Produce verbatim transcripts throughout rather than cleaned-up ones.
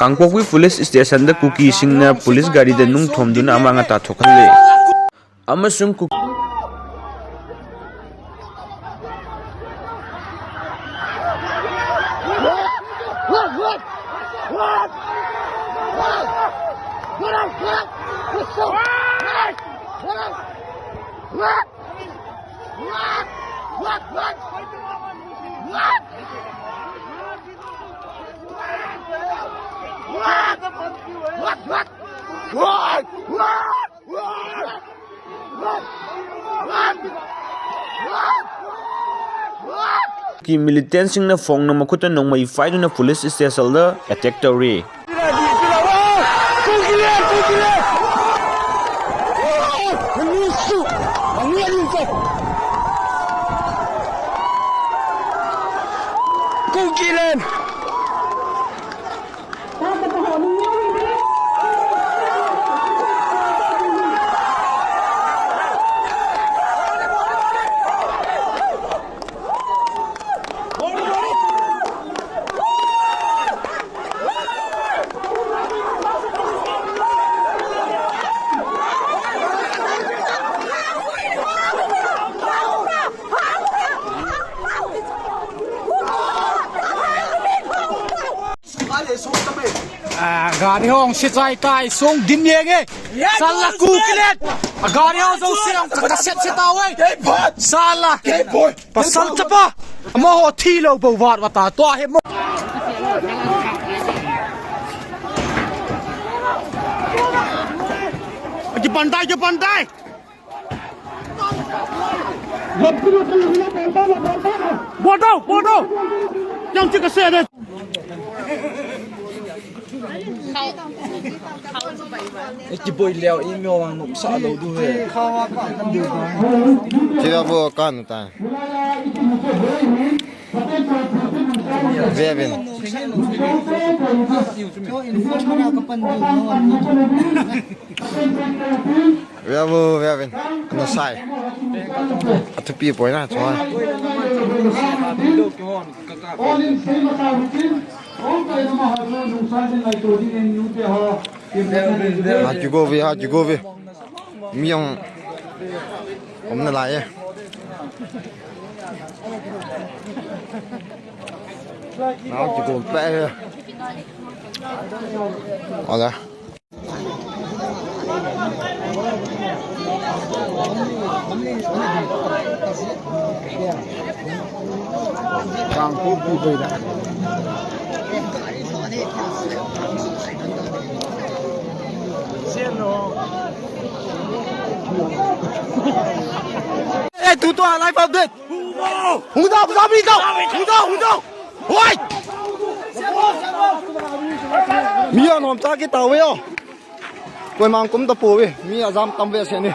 ꯀꯥꯡꯄꯣꯛꯄꯤ police ꯁ꯭ꯇꯦꯁꯟꯗ ꯀꯨꯀꯤꯁꯤꯡꯅ police ꯒꯥꯔꯤꯗ ꯅꯨꯡ ꯊꯣꯝꯗꯨꯅ ꯑꯃꯥꯡ ꯑꯇꯥ ꯊꯣꯛꯍꯜꯂꯦ꯫ ꯑꯃꯁꯨꯡ ꯀꯨꯀꯤ ꯀꯤ ꯃꯤꯂꯤꯇꯦꯟꯁꯤꯡꯅ ꯐꯣꯡꯅ ꯃꯈꯨꯠꯇ ꯅꯣꯡꯃꯩ ꯄꯥꯏꯗꯨꯅ ꯄꯨꯂꯤꯁ ꯁ꯭ꯇꯦꯁꯟꯗ ꯑꯦꯇꯦꯛ ꯇꯧꯔꯤ꯫ ꯑ, ꯒꯥꯔꯤ ꯍꯣꯡ ꯁꯤ ꯆꯥꯏ ꯇꯥꯏ ꯁꯣꯡ ꯗꯤꯟ ꯌꯦꯡꯉꯦ꯫ ꯆꯠꯂ ꯀꯨ ꯀꯤꯂꯦꯠ꯫ ꯑ, ꯒꯥꯔꯤ ꯍꯣꯡ ꯁꯧꯁꯤ ꯌꯥꯝ ꯀ-, ꯀ-, ꯁꯦꯠ ꯁꯦꯠ ꯇꯧꯋꯦ꯫ ꯆꯠꯂ꯫ ꯄꯁꯜ ꯆꯠꯄ꯫ ꯑꯃ ꯍꯣ ꯊꯤ ꯂꯧꯕ ꯋꯥꯠ ꯋꯥꯇꯥ ꯇꯣ ꯍꯦ ꯃꯣ꯫ ꯀꯤ ꯄꯟꯗꯥꯏ, ꯀꯤ ꯄꯟꯗꯥꯏ꯫ ꯕꯣꯜ ꯇꯧ, ꯕꯣꯜ ꯇꯧ꯫ ꯌꯥꯝ ꯆꯤꯛ ꯑꯁꯦ ꯑꯗ꯫ ꯑꯦ, ꯀꯤꯕꯣꯏ ꯂꯦꯎ, ꯏ ꯃꯤꯌꯣ ꯋꯥꯡ ꯅꯣꯛ ꯁꯥ ꯂꯧ ꯗꯨ ꯍꯦ꯫ ꯊꯤꯔꯕꯣ ꯀꯥꯟ ꯇꯥꯏ꯫ ꯕꯦꯕꯤꯟ꯫ Veavu, veavu. Ano sai. Athupi poina chwa. ꯍꯥ ꯀꯤꯒꯣꯕꯤ, ꯍꯥ ꯀꯤꯒꯣꯕꯤ꯫ ꯃꯤ ꯑꯃ ꯑꯃꯅ ꯂꯥꯛꯑꯦ꯫ ꯅꯥꯎ ꯀꯤꯒꯣꯕꯤ ꯄꯥꯏꯔꯦ꯫ ꯑꯣꯖꯥ꯫ ꯀꯥꯡꯄꯣꯛꯄꯤꯗꯩꯗ꯫ ꯑꯦ, ꯇꯨ ꯇꯨ, live update꯫ ꯍꯨꯡꯗꯥ, ꯍꯨꯡꯗꯥ, ꯃꯤ ꯇꯧ꯫ ꯍꯨꯡꯗꯥ, ꯍꯨꯡꯗꯥ꯫ ꯍꯣꯏ! ꯃꯤ ꯌꯥꯝ ꯅꯣꯝ ꯆꯥꯛꯀꯦ ꯇꯧꯋꯦ ꯌꯣ꯫ ꯀꯣꯏꯃꯥꯡ ꯀꯨꯝꯗ ꯄꯨꯋꯦ꯫ ꯃꯤ ꯑꯖꯥꯝ ꯇꯝꯕ ꯑꯁꯦꯅꯤ꯫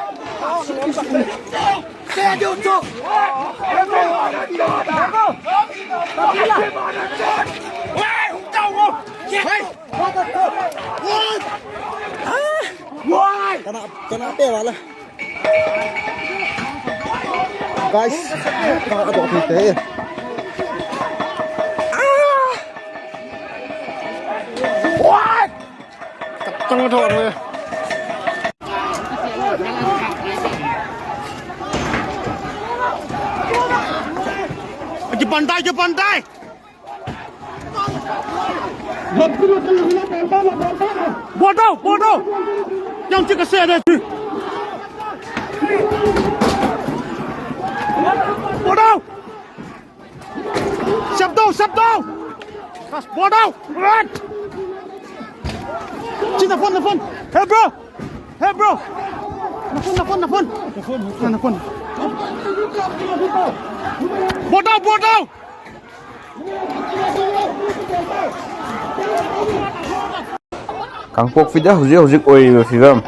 ꯀꯅꯥ, ꯀꯅꯥ ꯄꯦ ꯋꯥꯂ? Guys, ꯀꯥꯗꯣꯛꯈꯤꯗꯦ꯫ ꯑꯥ! What? ꯆꯪꯕ ꯊꯣꯛꯑꯔꯣꯏ꯫ ꯖꯄꯥꯟ ꯇꯥꯏ, ꯖꯄꯥꯟ ꯇꯥꯏ꯫ ꯕꯣꯗꯧ, ꯕꯣꯗꯧ! ꯌꯥꯝ ꯆꯤꯛ ꯑꯁꯦ ꯑꯗ ꯆꯤ꯫ ꯕꯣꯗꯧ! ꯁꯦꯞꯇꯧ, ꯁꯦꯞꯇꯧ! ꯕꯣꯗꯧ! ꯔꯠ! ꯁꯤ ꯅꯐꯣꯟ, ꯅꯐꯣꯟ! Hey, bro! Hey, bro! ꯅꯐꯣꯟ, ꯅꯐꯣꯟ, ꯅꯐꯣꯟ! ꯅꯐꯣꯟ, ꯅꯐꯣꯟ! ꯕꯣꯗꯧ, ꯕꯣꯗꯧ! ꯀꯥꯡꯄꯣꯛꯄꯤꯗ ꯍꯧꯖꯤꯛ ꯍꯧꯖꯤꯛ ꯑꯣꯏꯔꯤꯕ ꯐꯤꯕꯝ꯫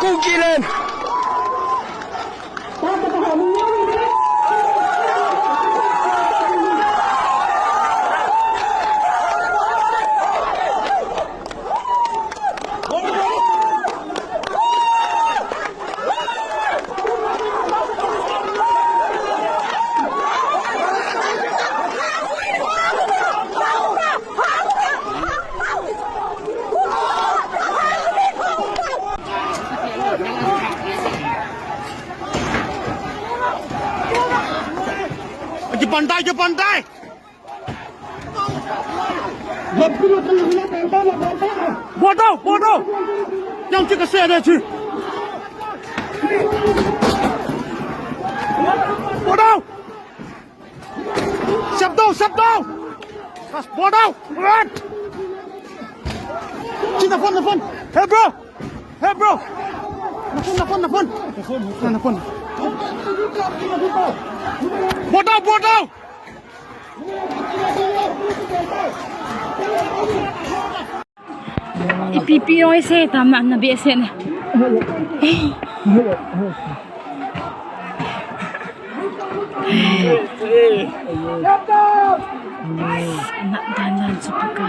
Kukiland! Depan tai, depan tai. Bodoh, bodoh. Yang cika saya ada sih. Bodoh. Siap tau, siap tau. Kas bodoh. Rat. Cina phone, phone. Hey bro. Hey bro. Phone, phone, phone. Phone, phone. Bodoh, bodoh. Ipipi oi se tam na na be se ne. Anak dandan suka.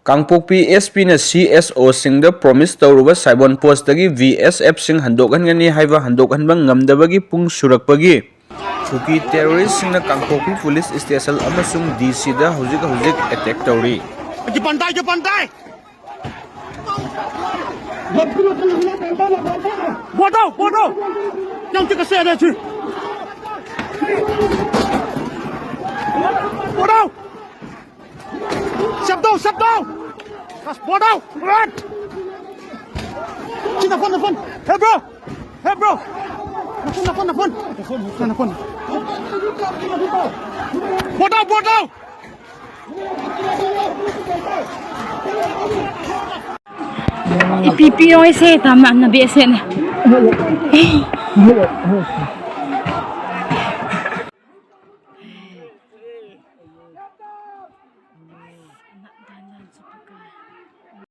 Kangpokpi S P ꯅ C S O ꯁꯤꯡꯗ promise ꯇꯧꯔꯨꯕ ꯁꯥꯏꯕꯣꯟ post ꯇꯒꯤ V S F ꯁꯤꯡ ꯍꯟꯗꯣꯛꯍꯟꯒꯅꯤ ꯍꯥꯏꯕ ꯍꯟꯗꯣꯛꯍꯟꯕ ꯉꯝꯗꯕꯒꯤ ꯄꯨꯡ ꯁꯨꯔꯛꯄꯒꯤ ꯀꯨꯀꯤ terrorist ꯁꯤꯡꯅ ꯀꯥꯡꯄꯣꯛꯄꯤ police station ꯑꯃꯁꯨꯡ D C ꯗ ꯍꯧꯖꯤꯛ ꯍꯧꯖꯤꯛ attack ꯇꯧꯔꯤ꯫ ꯑꯩꯒꯤ ꯄꯟꯗꯥꯏ, ꯑꯩꯒꯤ ꯄꯟꯗꯥꯏ! ꯕꯣꯗꯧ, ꯕꯣꯗꯧ! ꯌꯥꯝ ꯆꯤꯛꯀ ꯆꯦꯜꯂꯦ ꯁꯤ! ꯕꯣꯗꯧ! ꯁꯦꯞꯇꯧ, ꯁꯦꯞꯇꯧ! ꯑꯁ, ꯕꯣꯗꯧ! ꯔꯠ! ꯁꯤ ꯅꯥꯄꯟ, ꯅꯥꯄꯟ! Hey bro! Hey bro! ꯅꯥꯄꯟ, ꯅꯥꯄꯟ, ꯅꯥꯄꯟ! ꯅꯥꯄꯟ, ꯅꯥꯄꯟ! ꯕꯣꯗꯧ, ꯕꯣꯗꯧ! Ipipi oi se tam na na be se ne.